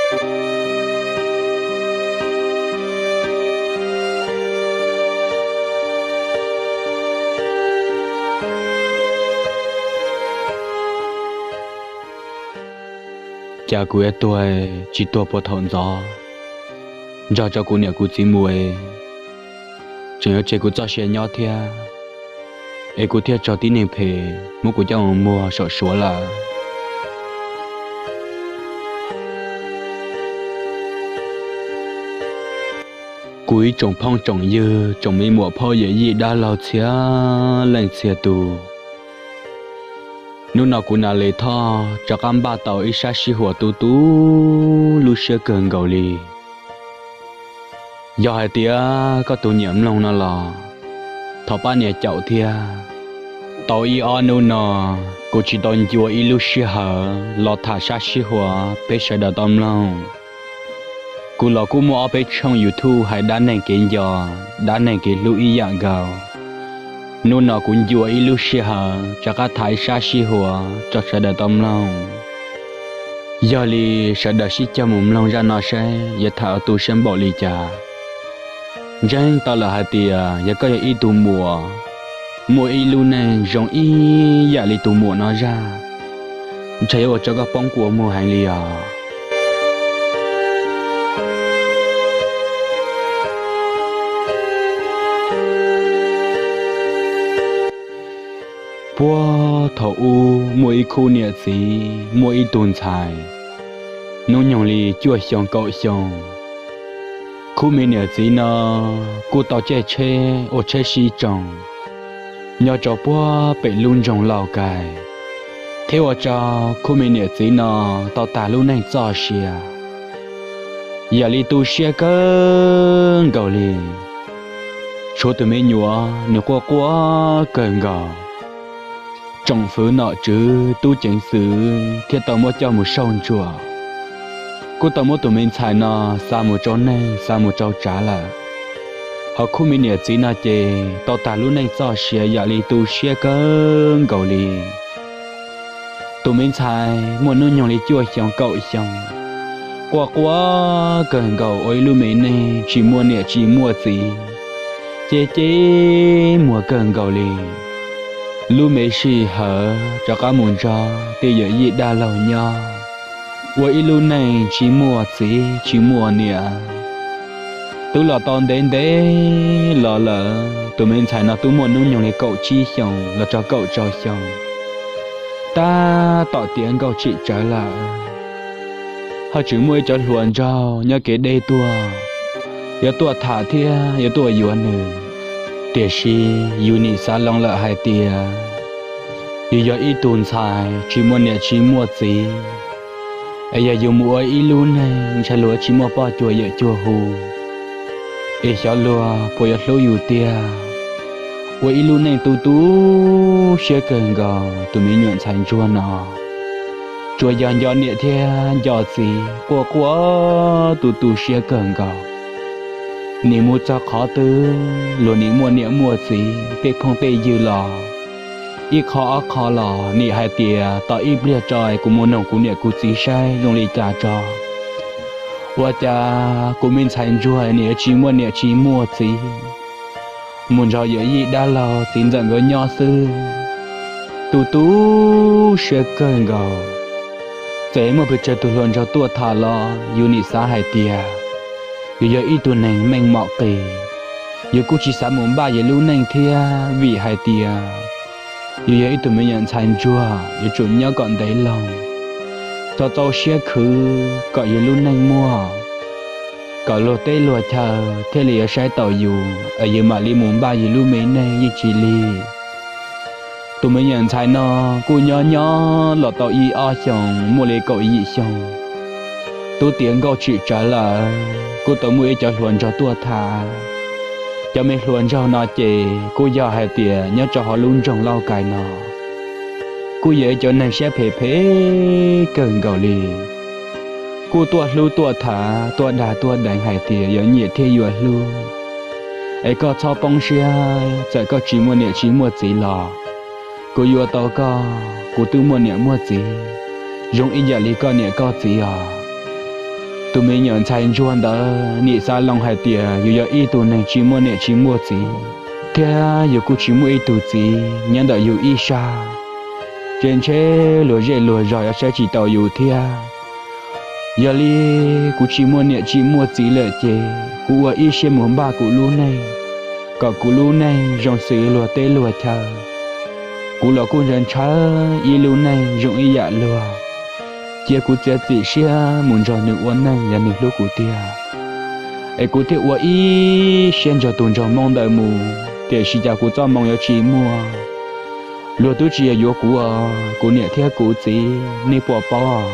Cas kuv yuav tuag tsis tuag puag thaum ntxov, nrog rau kuv niam kuv txiv mus es tseem yuav tseg kuv txoj sia nyob thiab, es kuv thiaj raug tib neeg phem muab kuv coj mus muag saum Suav lawm. Kuv ib tsoom phooj tsoom ywg, tsoom me muam phauj yawm yij dab laug txhia leej txhia tus, hnub no kuv Nas Les Thoj rov qab npaj tau ib sab sij huam tu tu lub siab kawg nkaus li. Yog hais tias koj tus nyiam mloog no los thov pab nias caum thiab. Tau ib ob hnub no kuv tsis tau ncua ib lub sij hawm los tham sab sij huam peb sawv daws tau mloog. Kuv los kuj muaj ob peb tshooj YouTube hais dab neeg kev nco, dab neeg kev hlub ib yam nkaus. Hnub no kuv ncua ib lub sij hawm rov qab tham ib sab sij huam rau sawv daws tau mloog. Yog li sawv daws sib cog mus mloog zaj no saib yuav tham ua tu siab npaum li cas. Ntseeg tau lawm hais tias yog koj yog ib tug muam muaj ib lub neej zoo ib yam li tus muam no zaj, ntshai yuav ua rau koj poob kua muag heev li os. Puag thaum ub muaj ib khub niam txiv muaj ib tug ntxhais, hnub nyoog li cuaj xyoo kaum xyoo. Khub me niam txiv no kuj tau caij tsheb ua tsheb sib tsoo nyob rau puag pem lub nroog Lauj Kaim, thiab ua rau khub me niam txiv no tau tag lub neej txoj sia. Yam li tu siab kawg nkaus li. Tshuav tus me nyuam nws quaj quaj kawg nkaus. Tsoom fwv nom tswv tub ceev xwm thiaj tau muab coj mus sauj ntsuam, kuj tau muab tus me ntxhais no xa mus rau neeg xa mus rau tsav lawm. Hos khub me niam txiv no ces tau tag lub neej txoj sia yam li tu siab kawg nkaus li. Tus me ntxhais muaj hnub nyoog li cuaj xyoo kaum xyoo, quaj quaj kawg nkaus ua ib lub me neej tsis muaj niam tsis muaj txiv, ces ces muag kawg nkaus li. Lub me sij hawm rov qab mus nrog tej yawm yij dab laug nyob, ua ib lub neej tsis muaj txiv tsis muaj niam. Twb los tau ntev ntev los lawm, tus me ntxhais no twb muaj hnub nyoog li kaum tsib xyoos los rau kaum rau xyoo, tab tom tiav nkauj tsim tsawv lawm. Ho tseem muaj ib cov hluas nraug nyob kev deb tuaj, yuav tuaj tham thiab yuav tuaj yuav nws. Tiam sis yus nim xav loo lawm hais tias yus yog ib tug ntxhais tsis muaj niam tsis muaj txiv, es yog yus mus ua ib lub neej ntshai luag tsis muaj poj cuag yawm cuag hu, es xyov luag puas yuav hlub yus tiag. Ua ib lub neej tu tu siab kawg nkaus tus me nyuam ntxhais ntsuag no, tsuas yog nco niam thiab nco txiv quaj quaj tu tu siab kawg nkaus. Nim mus txog qhov twg luag nim muaj niam muaj txiv tej phooj tej ywg los ib qho ob qho los nim hais tias tos ib pliag tso kuv mus noog kuv niam kuv txiv saib zoo li cas tso. Ua cas kuv me ntxhais ntsuag nim tsis muaj niam tsis muaj txiv, mus nrog yawm yij dab laug txiv ntxawm nkawd nyob xwb, tu tu siab kawg nkaus. Txawm muaj pes tsawg tus hluas nraug tuaj tham los yus nim xav hais tias yus yog ib tug neeg meej mom qis, yus kuj tsis xav mus npaj yus lub neej thiab vim hais tias yus yog ib tug me nyuam ntxhais ntsuag yuav tsum nyob kom ntev loo, txhob txaus siab khwv kom yus lub neej muaj, kom luag teb luag chaw thiaj li yuav saib taus yus es yus mam li mus npaj yus lub me neej yeej tsis lig. Tus me nyuam ntxhais no kuj nyob nyob los tau ib ob xyoos muaj li kaum yim xyoo, twb tiav nkauj tsim tsawv lawm kuj tau muaj ib cov hluas nraug tuaj tham. Cov me hluas nraug no ces kuj yog hais tias nyob rau hauv lub nroog Lauj Kaim no kuj yog ib cov neeg siab phem phem kawg nkaus li. Kuj tuaj hlub tuaj tham tuaj dag tuaj deev hais tias yuav nyiam thiab yuav hlub, es koj txhob poob siab, txawm koj tsis muaj niam tsis muaj txiv los kuv yuav tau koj, kuv twb muaj niam muaj txiv zoo ib yam li koj niam koj txiv os. Tus me nyuam ntxhais ntsuag ntawd nim xav loo hais tias yus yog ib tug neeg tsis muaj niam tsis muaj txiv, thiab yus kuj tsis muaj ib tug txiv nyob ntawm yus ib sab, ces ntshe luag zej luag zog yuav saib tsis taus yus thiab. Yog li kuv tsis muaj niam tsis muaj txiv lawm ces kuv ua ib siab mus npaj kuv lub neej, kom kuv lub neej zoo xws luag teb luag chaw. Kuv los kuj ntshaw ntshaw ib lub neej zoo ib yam luag, cia kuv txiav txim siab mus nrog nws ua neej yog nws hlub kuv tiag, es kuv thiaj ua ib siab nrog tus nraug Hmoob ntawd mus, tiam sis cas kuv txoj moo yuav tsis muaj. Luag twb tsis yog yuav kuv os, kuv niam thiab kuv txiv, nej puas paub?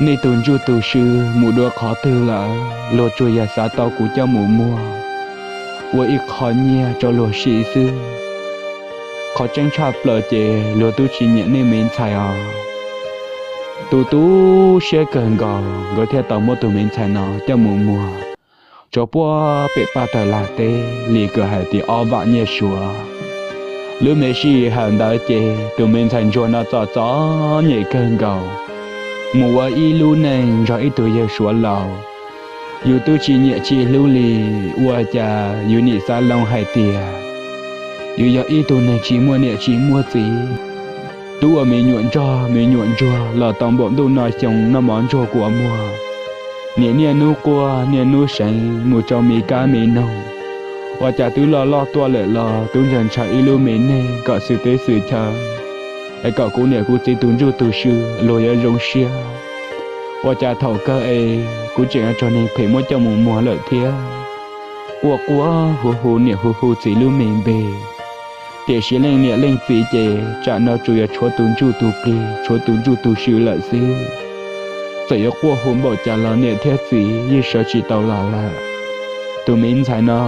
Nej tus ntsuj tus sw mus dua qhov twg lawm? Luag tsuas yog xav tau kuv coj mus muag ua ib qho nyiaj rau luag sim xwb. Qhov tseeb tshaj plaws ces luag twb tsis nyiam nej me ntxhais os. Tu tu siab kawg nkaus nkawd thiaj tau muab tus me ntxhais no coj mus muag rau puag pem Paj Tawg Lag teb li kom hais tias ob vam nyiaj suav. Lub me sij hawm ntawd ces tus me ntxhais ntsuag no txom txom nyem kawg nkaus, mus ua ib lub neej nrog ib tug yawg suav laus. Yus twb tsis nyiam tsis hlub li, ua cas yus nim xav loo hais tias yus yog ib tug neeg tsis muaj niam tsis muaj txiv, twb ua me nyuam nrog me nyuam ntsuag los tau npaum ntuj no xyoo noj mov ntsuag kua muag, niam niaj hnub quaj niaj hnub seev mus rau me kab me noog. Ua cas twb loj loj tuaj lawm los twb ntshaw ntshaw ib lub me neej kom xwm teb xwm chaw, es kom kuv niam kuv txiv tus ntsuj tus sw luag yuav zoo siab. Ua cas thaum kawg es kuv tseem yuav raug neeg phem muab coj mus muag lawm thiab. Quaj quaj hu hu niam hu hu txiv lub me npe, tiam sis leej niam leej txiv ces tsam no tsuas yog tshuav tus ntsuj tus plig tshuav tus ntsuj tus sw lawm xwb. Txawm yuav quaj hu npaum cas los niam thiab txiv yeej sawv tsis tau los lawm. Tus me ntxhais no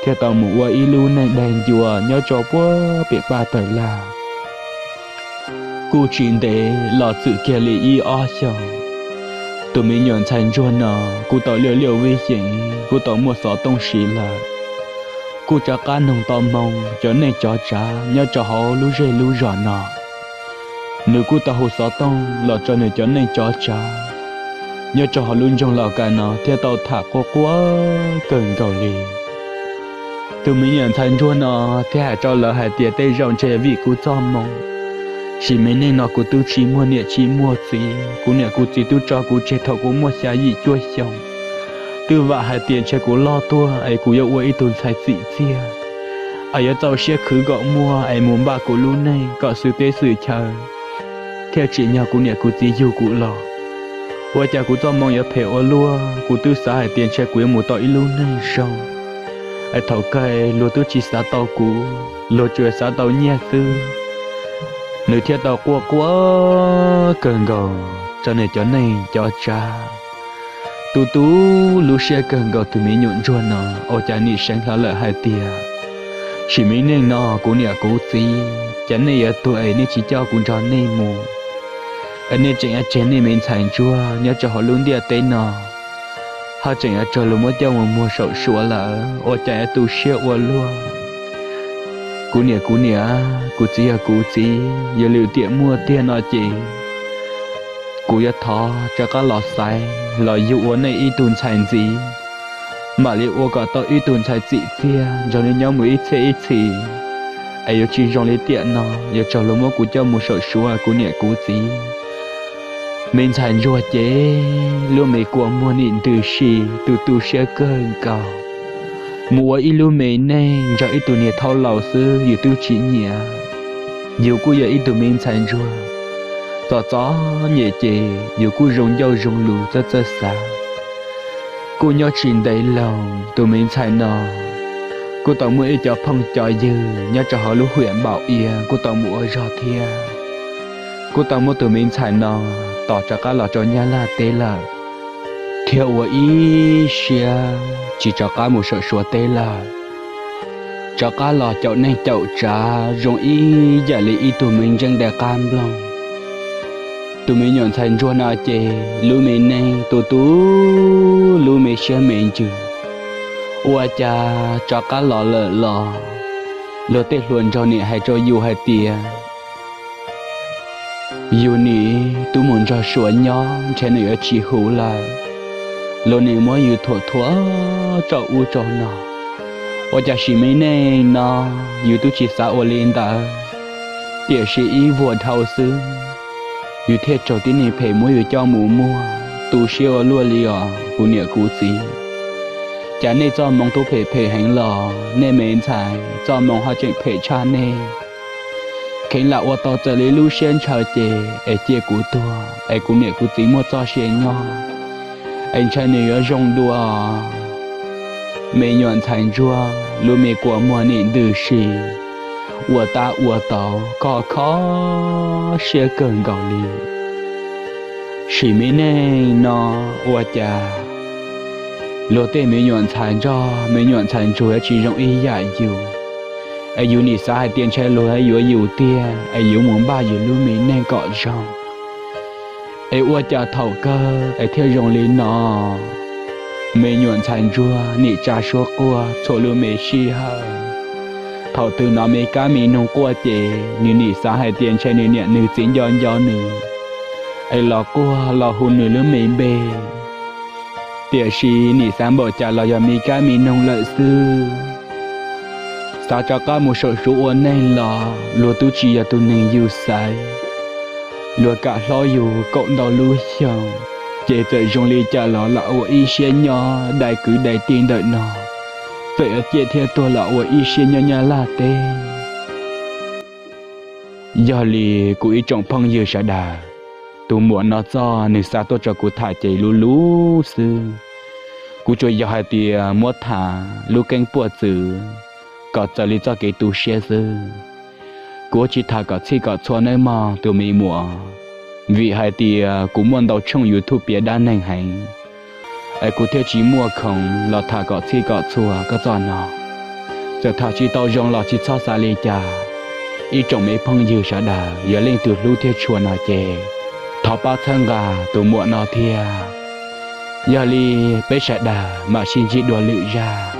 thiaj tau mus ua ib lub neej daig ncua nyob rau puag pem Paj Tawg Lag. Kuj tsis ntev los txwm kiag li ib ob xyoos, tus me nyuam ntxhais ntsuag no kuj tau liaj liaj vij xyeem, kuj tau muaj xov tooj siv lawm. Kuj rov qab noog tau moo cov neej cov tsav nyob rau hauv lub zej lub zos no. Nws kuj tau hu xov tooj los rau nws cov neej cov tsav nyob rau hauv lub nroog Laus Kais no thiaj tau tham quaj quaj kawg nkaus li. Tus me nyuam ntxhais ntsuag no thiaj hais rau lawv hais tias tej zaum ntshe vim kuv txoj moo, sim me neej no kuv twb tsis muaj niam tsis muaj txiv, kuv niam kuv txiv twb tso kuv tseg thaum kuv muaj xya yim cuaj xyoos. Twb vam hais tias ntshe kuv loj tuaj es kuv yuav ua ib tug ntxhais txim txiaj, es yuav txaus siab khwv kom muaj es mus npaj kuv lub neej kom xwm teb xwm chaw, thiaj tsim nyog kuv niam kuv txiv yug kuv los. Ua cas kuv txoj moo yuav phem ua luaj, kuv twb xav hais tias ntshe kuv yuav mus tau ib lub neej zoo, es thaum kawg luag twb tsis xav tau kuv, luag tsuas xav tau nyiaj xwb. Nws thiaj tau quaj quaj kawg nkaus rau nws cov neej cov tsav. Tu tu lub siab kawg nkaus tus me nyuam ntsuag no ua cas nim seev hlo lawm hais tias, sim me neej no kuv niam kuv txiv, cas nej yuav tuag es nej tsis coj kuv nrog nej mus, es nej tseem yuav tseg nej me ntxhais ntsuag nyob rau hauv lub ntiaj teb no, ho tseem yuav raug luag muab coj mus muag saum Suav lawm, ua cas yuav tu siab ua luaj. Kuv niam kuv niam, kuv txiv yog kuv txiv, yog lwm tiam muaj tiag no ces kuv yuav thov rov qab los xaiv los yug ua nej ib tug ntxhais ntxiv, mam li ua kom tau ib tug ntxhais txim txiaj nrog nej nyob mus ib txhiab ib txhis, es yuav tsis zoo li tiam no yuav raug luag muab kuv coj mus saum Suav kuv niam kuv txiv. Me ntxhais ntsuag ces lub me kua muag nim ntws si, tu tu siab kawg nkaus. Mus ua ib lub me neej nrog ib tug niag thaub laus xwb yus twb tsis nyiam. Yus kuj yog ib tug me ntxhais ntsuag, txom txom nyem ces yus kuj zoo ncauj zoo lus txawj txawj xav. Kuj nyob tsis ntev lawm tus me ntxhais no kuj tau muaj ib cov phooj cov ywg nyob rau hauv lub hiam Npaum Ia kuj tau mus ua zog thiab. Kuj tau muab tus me ntxhais no tos rov qab los rau Nyab Laj teb lawm, thiab ua ib siab tsis rov qab mus saum Suav teb lawm. Rov qab los caum neej caum tsav zoo ib yam li ib tug me ntseej dai qab nplooj. Tus me nyuam ntxhais ntsuag no ces lub me neej tu tu lub me siab me ntsws, ua cas rov qab los lawm los luag tej hluas nraug nim hais rau yus hais tias Yus nim tub mus nrog Suav nyob ntshe nws yuav tsis huv lawm, luag nim muab yus thuam thuam rau ub rau no. Ua cas sim me neej no yus twb tsis xav ua li ntawd, tiam sis ib vuag dhau xwb, yus thiaj raug tib neeg phem muab yus coj mus muag. Tu siab ua luaj li os kuv niam kuv txiv. Cas nej txoj hmoo twb phem phem heev los nej me ntxhais txoj hmoo ho tseem phem tshaj nej. Kheev lam ua tau txawm li lub siab ntshaw ces es cia kuv tuag es kuv niam kuv txiv muaj txoj sia nyob, es ntshai nws yuav zoo dua. Me nyuam ntxhais ntsuag, lub me kua muag nim ntws si, ua tab ua tau kho kho siab kawg nkaus li. Sim me neej no ua cas luag tej me nyuam ntxhais ntsuag, me nyuam ntxhais ntsuag yuav tsis zoo ib yam yus, es yus nim xav hais tias ntshai luag yuav yus tiag es yuav mus npaj yus lub me neej kom zoo. Es ua cas thaum kawg es thiaj zoo li no. Me nyuam ntxhais ntsuag nim tsa suab quaj txhua lub me sij hawm. Thaum twg hnov me kab me noog quaj ces nws nim xav hais tias ntshai nws niam nws txiv nco nco nws, es los quaj los hu nws lub me npe. Tiam sis nim xav npaum cas los yog me kab me noog lawm xwb. Xav rov qab mus saum suav ua neej los luag twb tsis yog tus neeg yus xaiv. Luag kam hlob yus kaum ntau lub xyoo, ces txawm zoo li cas los lam ua ib siab nyob dai kwv dai tij ntawm no, txawm yuav ciaj thiab tuag los ua ib siab nyob Nyab Laj teb. Yog li kuv ib tsoom phooj ywg sawv daws, tus muam no txoj nws xa tuaj rau kuv tham ces luv luv xwb. Kuv tsuas yog hais tias muab tham lub keeb puaj txwv kom txawv li txoj kev tu siab xwb. Kuv tsis tham kom txhij kom txhua nawb mog tus me muam, vim hais tias kuv muaj ntau tshooj YouTube piav dab neeg heev, es kuv thiaj tsis muaj khoom los tham kom txhij kom txhua koj txoj no. Txawm tham tsis tau zoo los tsis txhob xav li cas. Ib tsoom me phooj ywg sawv daws yog leej twg hlub thiab tshua no ces thov pab txhawb nqa tus muam no thiab. Yog li peb sawv daws mam sib ntsib dua lwm zaj.